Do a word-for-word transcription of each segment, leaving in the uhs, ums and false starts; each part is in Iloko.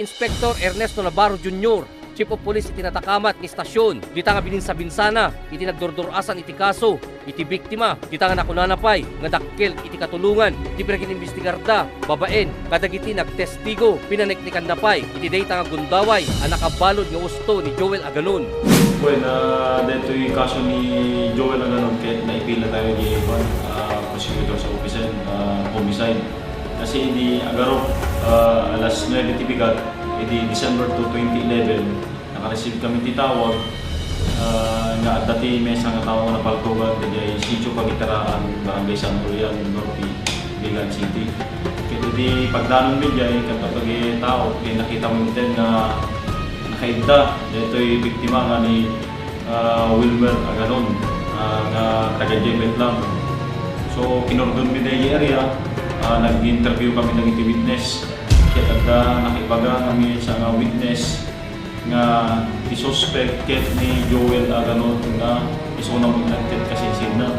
Inspector Ernesto Navarro Junior, Chief of Police iti natakamat nga istasyon, dita nga bininsabinsana iti nagdurdur-asan iti kaso iti biktima, dita nga nakunana pay nga dakkel iti katulongan ti pinagimbestigarda babaen kadagiti nagtestigo. Pinaneknekanna pay iti dayta nga gundaway a nakabalud nga usto ni Joel Aganon. Bueno, ah, daytoy kaso ni Joel Aganon ket naipila tayo di, ah, prosecutor's office, ah, homicide. Kasi idi agarok, ah, alas nuebe ti bigat, idi December two, twenty eleven, naka-receive kami ti tawag, ah, nga adda ti mesa nga tao nga napaltogan idiay Sitio Pagitaraan, Barangay San Julian Norte, Vigan City. Ket idi pagdanonmi idiay, kadto dagiti tao, ket nakitami met nga nakaidda daytoy biktima nga ni ah, Wilmer Aganon, ah, nga taga Jebet lang. So, kinurdonmi daydi area, ah, nag-interview kami dagiti witness. Ket adda nakibaga nga maysa nga witness nga ti suspect ket ni Joel Aganon nga isuna met ket kasinsinna.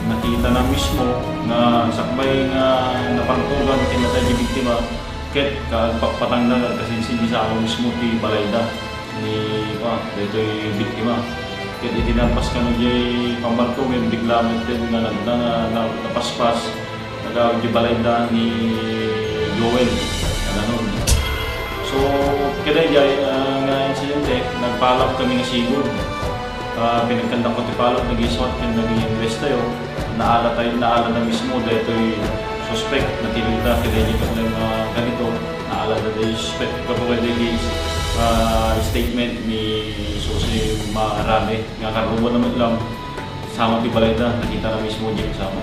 Nakitana mismo nga sakbay nga napaltogan ken natay ti biktima, ket kaagpatpatangna nga agkasinsin, isuna mismo ti balayda ni, ah, daytoy biktima. Ket iti nalpas kano diay pammaltogen, bigla met nga nagna-, na-, napaspas, nagawid ti balayda ni Joel Aganon. So, kadaydiay, ah, nga insidente, nagpalap kami nga sigud. Ah, pinagkandakko ti palak, nagisuat ken nag-invest tayo. Naala tayo, naala na mismo daytoy suspect, natilda ti daytoy nga ganito, naala na daytoy suspect. Gapu kadaydi, ah, statement ni Jose Marame nga karrubo na met lang, sama ti balayda, nakita na mismo di kasama.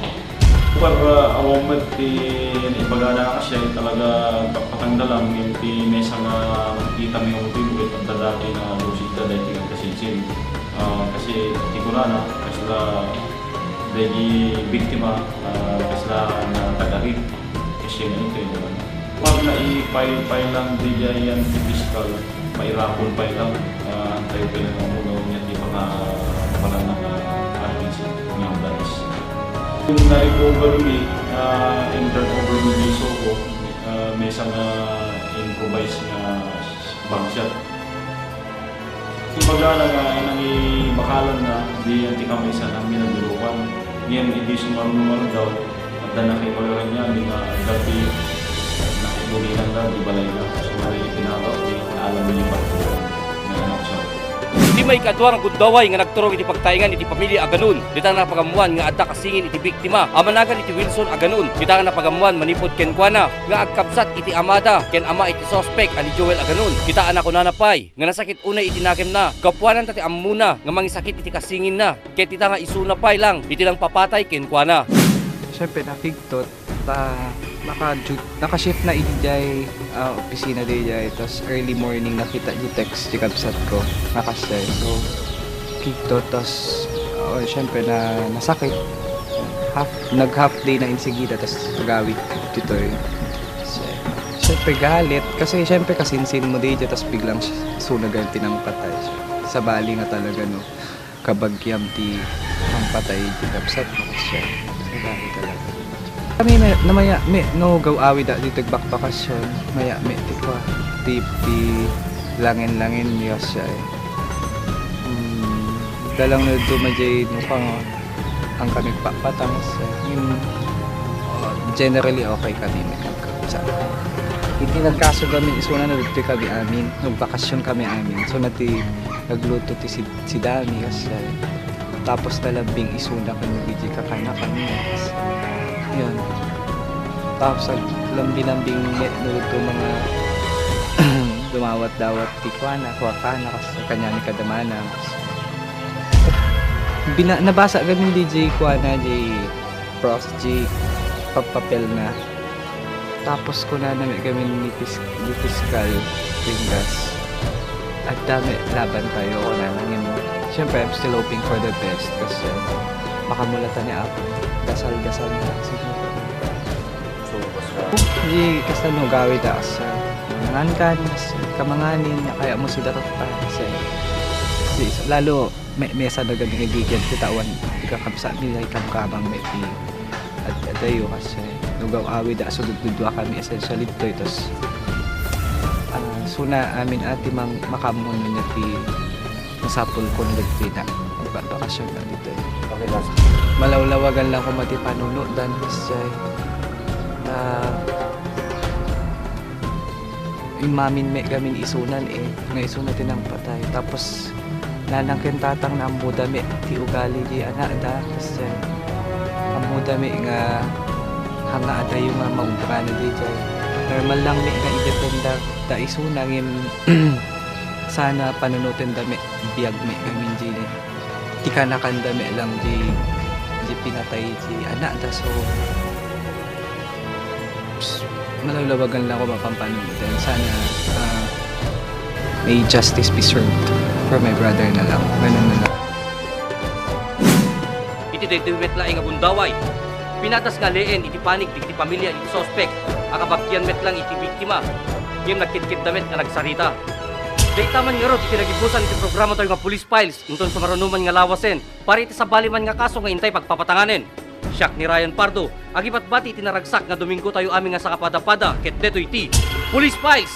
Para awan met ti naibagana a kasdiay, talaga agpatpatangda lang, ngem ti mesa nga nakitami nga motibo ket adda dati nga lusidda daytoy nga kasinsin. Ah, kasi ti kunana, kasla daydi biktima, ah, kasla nga tagari. Kasi nga ito yung ano. Pag naipay-pay lang di yan ti piskal, mairapon pay lang, ah, tayo pinangamuno niya ti mga panang nga R P G nga ambulance. Kung na-recover mi, ah, in turnover mi di Sogo, ah, may isang, ah, improvise nga bangshot. Kumbaga, nang-, nangibakalan na, di yan ti kamay sa nang minadurukan. Ngayon, iti sumarunong daw, adda na kay Maria Rania, di na, adda ti nakibulinan na, di balay na. So, mali, pinagaw, di, alam niya pa. Nga anak siya. Iti maikadua nga gundaway nga nagturong iti pagtaengan iti pamilia Aganon, dita nga napagammoan nga adda kasingin iti biktima a managan iti Wilson Aganon, dita nga napagammoan manipud kenkuana nga agkabsat iti amada ken ama iti suspek a ni Joel Aganon. Dita a nakunana pay nga nasakit unay iti nakemna, gapuanan ta ti ammona nga mangisakit iti kasinginna, ket dita nga isuna pay lang iti nangpapatay kenkuana. Siyempre, nakigtot. Ta, naka-, naka-shift na idiay, ah, opisina diay, tas early morning nakita di text ti kabsat ko, nakasay. So, kigto, tas, oh, syempre na, nasakit. Half, nag-half day na insigida, tas agawid ditoy. So, syempre galit, kasi syempre kasinsin mo diay, tas biglang sunagan pinangpatay. Sabali nga talaga, no? Kabagiam ti pangpatay ti kabsat mo, siya. Grabe talaga. Kami na, namaya, mi, no, gaw-awid a, di tagbakbakasyon, maya, mi, ti kwa, ti, ti, langin-langin, Diyos siya, eh. Hmm, dalang na dumajay, no, pang, ang kami papatang, siya. Yung, uh, generally, okay kami, mi, kabsat. Iti nagkaso kami, isuna na dito kami amin, nagbakasyon kami amin. So, nati, nagluto ti si si Dami, kas, eh, tapos nalambing isuna kami, di kakana kami, kas, yun. Tapos ag-, lambi-lambing ne-, nurto mga dumawat-dawat ti kuana, kuakana, kas, kanya ni kadamana, kas. Bina-, nabasa kami di J kuana, di Prof G, papapel na. Tapos kunana met gamin ni pis-, ni Piskal Pringgas, "Adda met laban tayo," kunana ngem, siyempre, I'm still hoping for the best kasi makamulatan ni Apo. Dasal-dasal na lang siguro. So, basta di kasano gawid a kasal. Mangan ka, mas kamanganin, kaya mo sila kakta. Kasi, kasi lalo, May, may sana kami nga gigiyan ti tawan ti kakabsat mi, ay kamkamang met ti ad-, adayo, kasi no gaw-awid a sumagdudua kami essentially ditoy, tas, ah, Isuna amin a ti mang-, makaammo no ania ti masapul ko no dagiti na-, ba-, bakasyon na ditoy. Okay, boss. Malawlawagan lang ko mati panuno dan kasjay. Ah, immamin met gamin isunan eh, nga isuna ti nangpatay. Tapos, nanang ken tatang na ammoda met ti ugali di anakda, kasjay. Ammoda met nga hanga adayo nga maubra na dayjay. Normal lang met nga idependa da isuna ngem sana panunotenda met biag met ngamin di ti kanakanda met lang di, di pinatay di anakda. So, pss, malawlawagan lang ako mapampanunotan. Sana, ah, may justice be served for my brother na lang. Ganun na lang. Iti daytoy met laeng a gundaway, pinadas nga aleen iti panik dagiti pamilia iti suspek a kabagian met lang iti biktima, ngem nagkidkidda met nga nagsarita. Dayta man ngarud iti nagibusan iti programa tayo nga Police Files, inton sumaruno man nga lawasen, para iti sabali man nga kaso nga intay pagpapatanganen. Siak ni Ryan Pardo, agipatpati iti naragsak nga Domingo tayo amin nga sangapadapada, ket detoy ti Police Files!